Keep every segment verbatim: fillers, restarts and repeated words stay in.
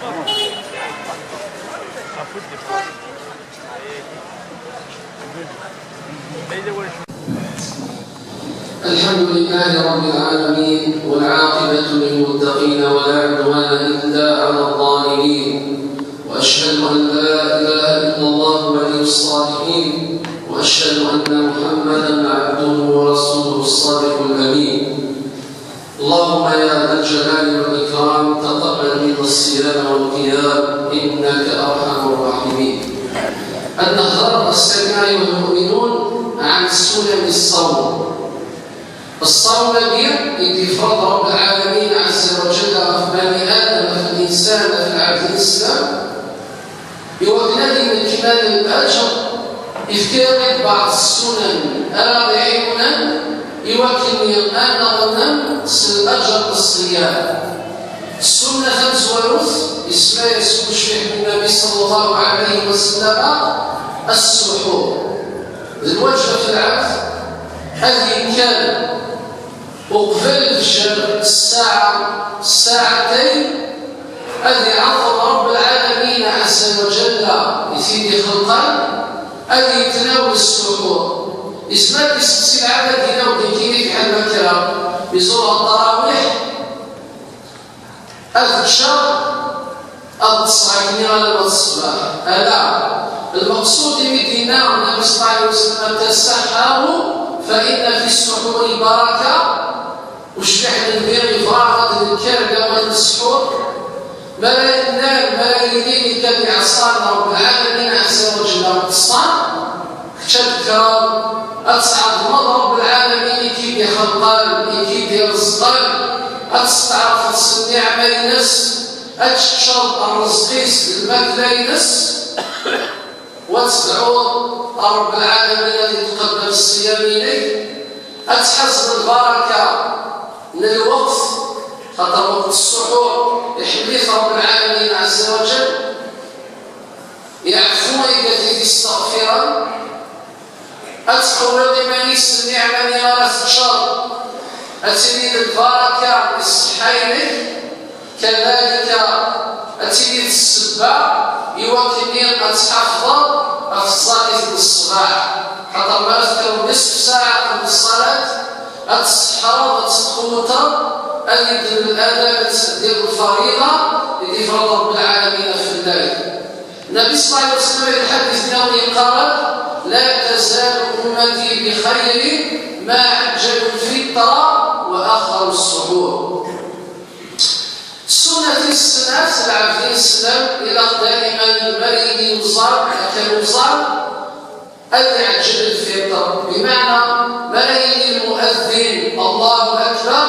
الحمد لله رب العالمين، والعاقبة للمتقين، ولا عدوان إلا على الظالمين، وأشهد أن لا إله إلا الله ولي الصالحين، وأشهد أن محمدا عبده ورسوله الصادق الأمين. اللهم يا ذا الجلال والإكرام، تقبل منا الصيام والقيام، إنك أرحم الراحمين. النهار السابع، أيها المؤمنون، عن سنن الصوم. الصوم ديال يدي فرض رب العالمين عز وجل في بني آدم، في الإنسان، في العبد الإسلام. Iwakken ad d-yekmal lǧer, yefka-yaɣ-d beɛḍ ssunan ara ɣ-iɛiwnen iwakken ad neɣnem s lǧer n ṣṣyam. Ssunna tamezwarut, isemma-yas ucbiḥ n Nnabi ṣalla Llahu ɛalayhi wa sallam, assuḥur. D lwaǧeb ɣef lɛebd ad yekker uqbel lfejr ssaɛa, ssaɛatayn, ad iɛeḍḍem Ṛebb lɛalamin ɛazza wa ǧalla i tid ixelqen, ad yetnawel ssuḥur. Yezmer ad yesteqsi lɛebd, ad d-yini: "Awed-iyi-d kan kra, iẓur ṭṭarawiḥ, ad ččeɣ, ad ṭṭseɣ akken alamma d ṣṣbeḥ." Ala, lmeqsud imi d-yenna Nnabi ṣalla Llahu ɛalayhi wa sallam: "Tasaḥḥaru fa inna fi ssuḥuri baraka." Ucbiḥ n Nnbi yebɣa ad d-nekker lawan n ssuḥur. Mi ara yili, mi ara yili nekk ad iɛṣan Ṛebb lɛalamin ɛazza wa ǧalla ṭṭṣan, kečč ad tekkreḍ ad tɛeḍmeḍ Ṛebb lɛalamin i k-id-ixelqen, i k-id-ireẓqen, ad testeɛrfeḍ s nniɛma-ines, ad teččeḍ rrezq-is d lmakla-ines, u ad tedɛuḍ Ṛebb lɛalamin ad yetqebbel ṣṣyam-inek, ad tḥazeḍ lbaraka n lweqt, xaṭer weqt ssuḥur iḥemmel-it Ṛebb lɛalamin ɛazza wa ǧal, iɛeffu i wid i t-isteɣfiren, ad tqewwiḍ iman-is s nniɛma-nni ara teččeḍ, ad tili d lbaraka i ṣṣeḥḥa-inek, kadalika ad tili d ssebba i wakken ad tḥafḍeḍ ɣef tẓallit n ṣṣbeḥ, xaṭer mi ara tekkreḍ nisf ssaɛa qbel ṣṣalat, ad tseḥḥreḍ, ad tettqewwteḍ, ad yeddem ladab n tseddid lfariḍa i d-ifreḍ Ṛebb lɛalamin fell-ak. Nnabi ṣalla Llahu ɛalayhi wa sallam, deg lḥadit nniḍen yeqqar: "La tazalu ummati bi xayrin ma ɛajjalu lfitra wa axxaru ssuḥur." Ssunna tis snat, lɛebd ineslem ilaq dayman mi ara yili uẓar, akken uẓar, ad iɛeǧǧel lfitr. Bimeɛna, mi ara yili lmuaddin Allahu akbar,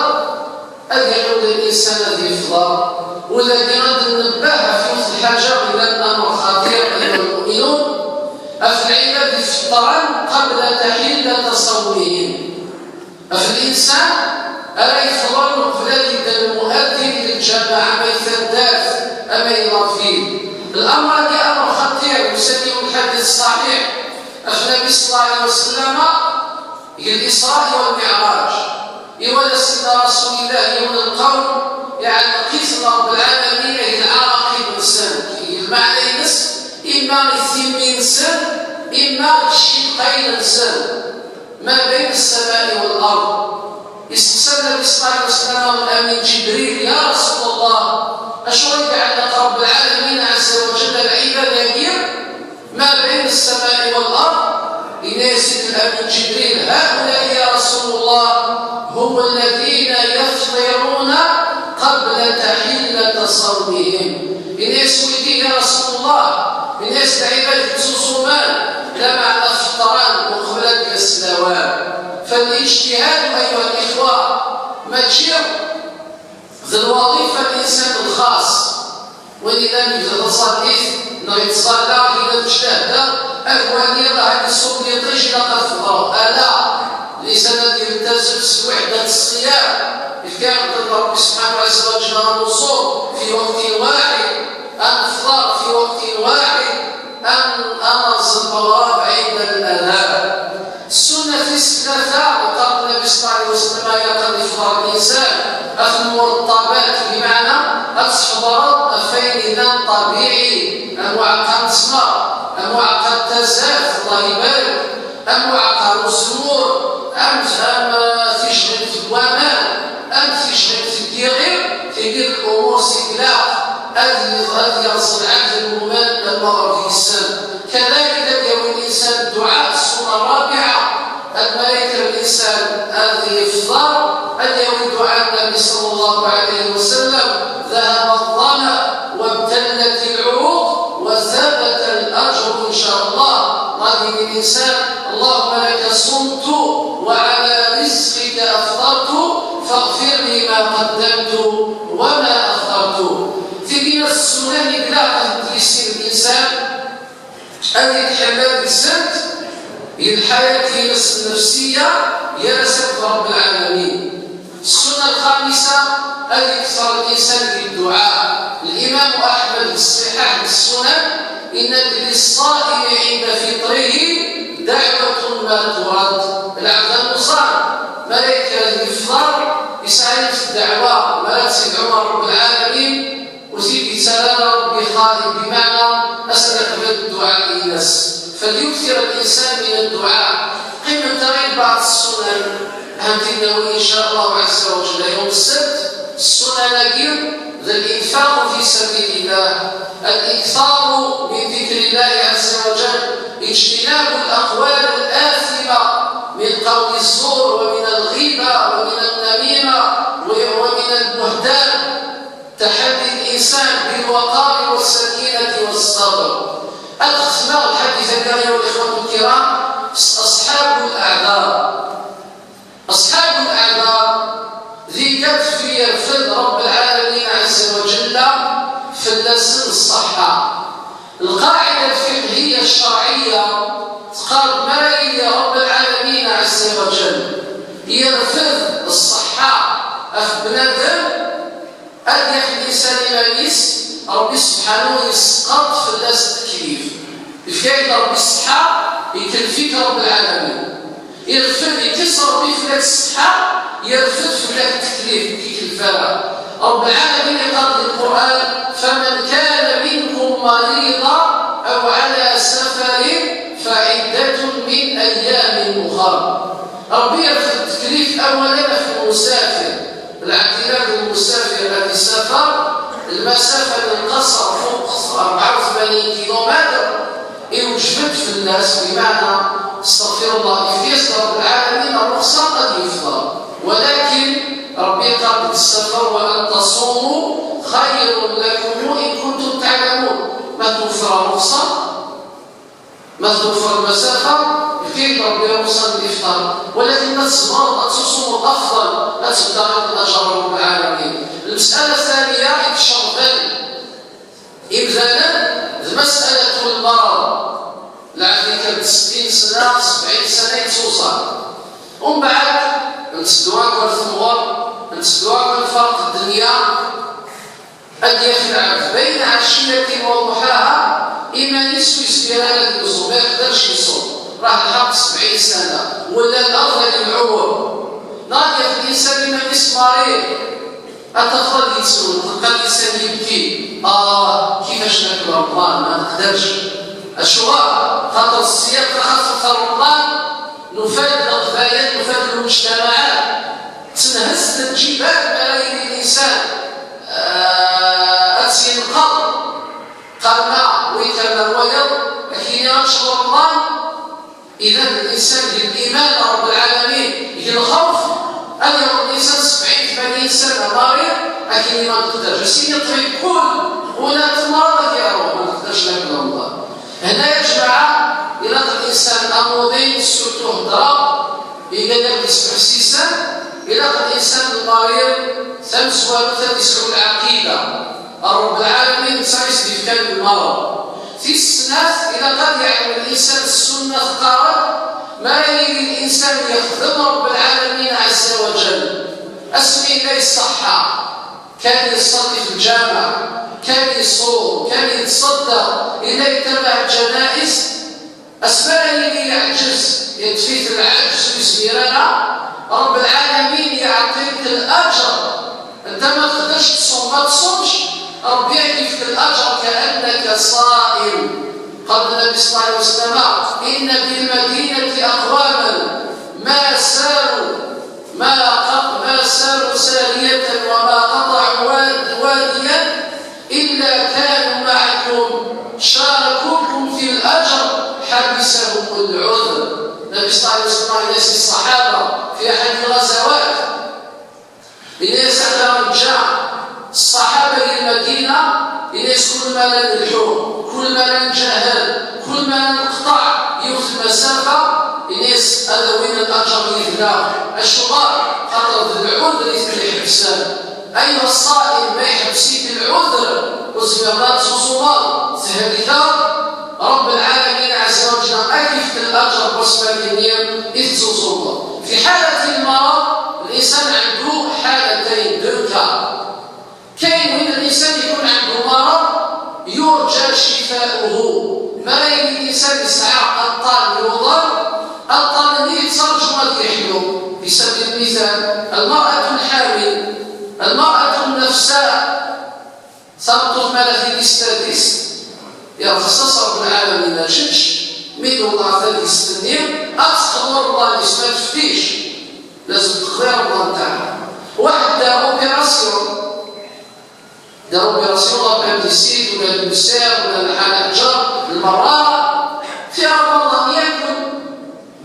ad iɛiwed linsan ad yefḍer. U dagi ad nnebbeh ɣef yiwet n lḥaǧa, iban amer xaṭir, ayyuha lmuminun, ɣef lɛibad ifeṭṭren qabla taḥillata ṣawmihim. Ɣef linsan ara yefḍren uqbel ad yedder lmuaddin di lǧameɛ, ama i taddart, ama i la ville. Lamer-agi amer xaṭir, yusa-d yiwen lḥadit ṣṣaḥiḥ ɣef Nnabi ṣalla Llahu ɛalayhi wa sallam, deg Lisra wa Lmiɛraǧ. Iwala Sidna Rasulillah yiwen n lqawm, iɛelleq-iten Ṛebb lɛalamin deg lɛaraqib-nsen, deg lmeɛna-ines, imma i timmi-nsen, imma deg icciqayen-nsen. Ma bayna ssama'i wal ard. Isteqsa Nnabi ṣalla Llahu ɛalayhi wa sallam Lamin Ǧibril: "Ya Rasul Allah, acuɣer i iɛelleq Ṛebb lɛalamin ɛazza wa ǧalla lɛibad-agi ma bayna ssama'i wal ard?" Yenna-yas-id Lamin Ǧibril: "Haulai, ya Rasul Allah, hum alladhina yafṭiruna qabla tahillata ṣawmihim." Yenna-yas wigi, ya Rasul Allah, yenna-yas lɛibad yettuṣumen, lameɛna feṭṭren uqbel ad d-yas lawan. Fal-ijtihadu, ayyuha lixwa, mačči d lwaḍifa n linsan lxaṣ. Win yellan yebda taṣalit neɣ yettẓalla, yella d ijtihad, ad waliɣ ahat iṣubb yiṭij, ilaq ad feṭṭreɣ. Ala, linsan ad yeltazem s lwiḥdat ṣṣiyam, yefka-yaɣ-d Ṛebbi subḥanahu wa taɛala zzwaǧ neɣ nṣum fi waqtin waḥid, ad nefṭer fi waqtin waḥid, ad n-, ad nerẓem lmeɣreb ɛinda al-adhan. Ssunna tis tlata, iqqar Nnabi ṣalla Llahu ɛalayhi wa sallam, ilaq ad ifḍer linsan ɣef lmurṭṭabat, bimeɛna ad tfeḍreḍ ɣef Ayen yellan ṭabiɛi, am uɛeqqa n ttmer, am uɛeqqa n tazart, Allah ibarek, am uɛeqqa n uzemmur, am, am, eh, tijdidt n waman, am tijdidt n yiɣi, tigi d umur seg ilaq ad y-, ad yerẓ lɛebd lmumen lmeɣreb yes-sen. Kadalik ad yawi linsan dduɛa, ṣṣura rrabiɛa, ad ma yekker linsan ad yefḍer, ad yawi dduɛa n Nnbi ṣalla Llahu ɛalayhi wa sallam: ذهب الظمأ وابتلت العروق وثبت الأجر إن شاء الله. Ɣad yini linsan: اللهم لك صمت وعلى رزقك أفطرت فاغفر لي ما قدمت وما أخرت. Tigi d ssunan i ilaq ad tent-yissin linsan, ad yetḥemmel deg-sent i lḥayat-ines nnefsiya, gar-as akked Ṛebbi lɛalamin. Ssunna lxamisa, ad yekter linsan di dduɛa. Limam Aḥmed di ṣṣiḥaḥ n ssunan, yenna-d: للصائم عند فطره دعوة ما ترد. Lɛebd amuẓan, mi ara yekker ad yefḍer, yesɛa yiwet ddeɛwa, mi ara tt-yedɛu Ṛebbi lɛalamin, ur t-id-yettarra ara Ṛebbi xaib, bimeɛna ad s-neqbel dduɛa-ines. فليكثر الإنسان من الدعاء. Qqiment-aɣ-d lbeɛḍ ssunan, ad tent-id-nawi, إن شاء الله عز وجل, yawm ssebt. Ssunan-agi d الإنفاق في سبيل الله، الإكثار من ذكر الله عز وجل، اجتناب الأقوال الآثمة من قول الزور ومن الغيبة ومن النميمة ومن البهتان. تحلي الإنسان بالوقار والسكينة والصبر. Ad xetmeɣ lḥadit-agi, أيها الإخوة الكرام, s أصحاب الأعذار. أصحاب الأعذار, d igad fi yerfed Ṛebbi lɛalamin ɛazza wa jalla fell-asen ṣṣeḥḥa. Lqaɛida lfiqhiyya ccerɛiyya teqqar-d, mi ara yili Ṛebbi lɛalamin ɛazza wa jalla yerfed ṣṣeḥḥa ɣef bnadem, ad yaf linsan iman-is, Ṛebbi subḥanahu yesqeḍ fell-as teklif. Yefka-ak-d Ṛebbi ṣṣeḥḥa, ikellef-ik Ṛebbi lɛalamin. Irfed, ikkes Ṛebbi fell-ak ṣṣeḥḥa, yerfed fell-ak teklif, ur k-ikellef ara. Ṛebbi lɛalamin iqqar di Lqur'an: فمن كان منكم مريضا أو على سفر فعدة من أيام أخر. Ṛebbi yerfed teklif awal ɣef lmusafir. Lɛebd ila d lmusafir ad isafer lmasafa n lqaṣer fuq rebɛa u tmanyin kilumitr, iwjeb-d fell-as, bimeɛna, astaɣfirullah, yefka-yas-d Ṛebbi lɛalamin ṛṛuxṣa ad yefḍer. Walakin Ṛebbi yeqqar deg ssafar: وأن تصوموا خير لكم إن كنتم تعلمون. Ma tweffer ṛṛuxṣa, ma tweffer lmasafa, yefka-ak-d Ṛebbi ṛṛuxṣa n lifṭar. Walakin ma tzemreḍ ad tusumeḍ, afḍal, ad tebdaḍ laǧer n Ṛebbi lɛalamin. Lmasala ttaniya i icerrben imdanen d mas'alat lmerḍ. Lɛebd yekker-d settin sna, sebɛin sna yettuẓam. Umbeɛd, nteddu akk ar temɣer, nteddu akk ar lferq ddenya, ad d-yaf lɛebd بين عشية وضحاها iman-is ur yezmir ara ad yuẓum, ma yeqdec yeṣum. Rah lḥerb sebɛin sna, wala lard ad yelɛuwem. Neɣ ad yaf linsan iman-is marid, ad tafeḍ ad yettru, tebqa linsan yebki: آه, كيفاش ناكل رمضان؟ ما نقدرش. Acuɣer? Xaṭer ṣṣyam, axaṭer Remḍan, nufa-d leqbayel, nufa-d lmujtamaɛat, ttenhezz lǧibal mi ara yili linsan, ah, ad tt-yenqeḍ. Qqaren-aɣ, wi yekkren ar wayeḍ, ad k-yini ad teččeḍ Remḍan, إذا الإنسان deg liman ɣer Ṛebbi lɛalamin, deg lxewf, ad yaweḍ linsan sebɛin, tmanyin sna marid, ad k-yini ma nqedderc. A sidi ṭṭbib, kul, ula d tmara ad k-yeṛwu, ma nqedderc ad nakk Remḍan. Hna, ya jmaɛa, ilaq linsan amuḍin, surtout hedṛa, yella d ismeḥsisen, ilaq linsan lmarid, tamezwarut ad yesɛu lɛaqida. Ṛebbi lɛalamin netta i s-d-ifkan lmaṛad. Tis snat, ilaq ad yeɛlem linsan ssunna teqqar-d, mi ara yili linsan yexdem Ṛebbi lɛalamin ɛazza wa jall, asmi yella iṣeḥḥa, kan yeṣṣalli fi lǧameɛ, kan iṣum, kan yettṣeddaq, yella yettabaɛ lǧanaiz, asmi ara yili yeɛǧez, yeṭṭef-it lɛeǧz ur yezmir ara, Ṛebbi lɛalamin yeɛṭi-k laǧer. Nta ma tqedrec tṣum, ma tṣumc, ربي يكفيك الأجر كأنك صائم. قال النبي صلى الله عليه وسلم: إن بالمدينة أقواما ما ساروا ما ق- ما ساروا سارية وما قطعوا واد- واديا إلا كانوا معكم شاركوكم في الأجر حبسهم العذر. النبي صلى الله عليه وسلم ينادي الصحابة في أحد الغزوات، ينادي على رجال الصحابة للمدينة، ينادي كل ما لا نلحو، كل ما لا نجهل، كل ما لا نقطع يوث المسافة، ينادي هذا وين الأجر يهدى. الشغل خاطر العذر يتحبسان. أيها الصائم، ما يحبسيك العذر وزميرات صوصومات تهديثا، رب العالمين عز وجل أكفت الأجر واسمك النيم إذ صوصومات. في حالة المرض الإنسان عنده حالتين، دو كا. كاين وين الإنسان يكون عنده مرض يرجى شفاؤه، ما يلي الإنسان يسعى أبطال يوضر، أبطال اللي يتسرج ما يحلو. في سبيل المثال، المرأة الحامل، المرأة النفساء، صارت مالا في السادس، يا خصص رب العالمين ما تشدش، ميدو الله ثاني يستني، أتخبر الله اللي ما تفتيش، لازم تخبر الله نتاعها. واحد دار اوبيراسيون، دار اوبيراسيون لابانديسيت ولا المسار ولا الحنجر، المرارة، في رمضان ياكل،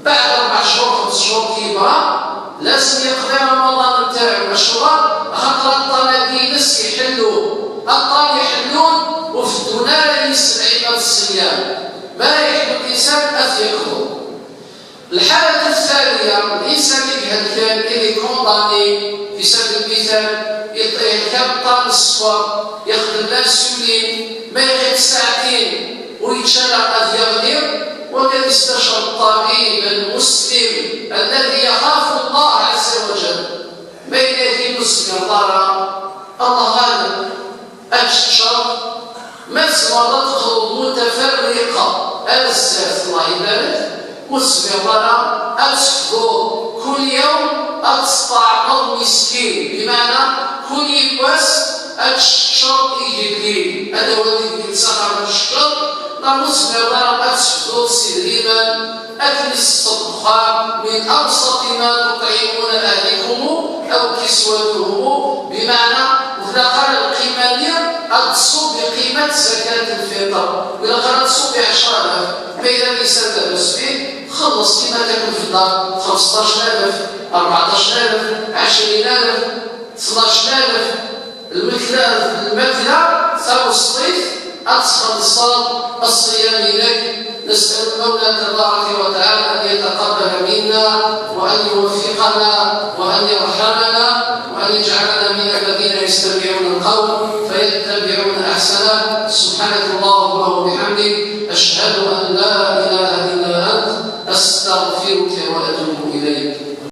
بعد أربع شهور، خمس شهور كيبرى، لازم يقضي رمضان نتاعو مشروع، خاطر الطلبة ينس يحلوا، الطلبة يحلون، وفي الدنيا يسمع عباد الصيام، ما يحلو الإنسان أثيقه. الحالة الثانية، الإنسان يجهل كان إلي كونداني، في سبيل المثال، يعطيه كم طن السكر، يخدم لانسولين، ما يغيب ساعتين ويتشرع قد يغلب، وكان يستشعر الطبيب المسلم الذي يخاف الله عز وجل. ما يلاقي مسلم ضرر، الله غالب. أتشر ما تزمر تخلط متفرقة. أزاف الله يبارك. مسلم ضرر أتخذو كل يوم أتستعمل مسكين، بمعنى كل يواس أتشر إيجابي. هذا هو اللي يتسخر من الشر. لا مسلم ضرر أتخذو سيدريمان أكل الصدقة من أوسط ما تطعمون أهلكم أو كسوتهم، بمعنى ولا قال القيمة اللي أتصب بقيمة زكاة الفطر، ولا قال تصب عشرة آلاف، ما إذا الإنسان لاباس فيه، خلص كيما تاكل في الدار، خمسطاش آلاف، أربعطاش آلاف، عشرين آلاف، اثناش آلاف، المثلى، المثلى، ثاو الصيف، أتصل الصيام إليك. نسأل المولى تبارك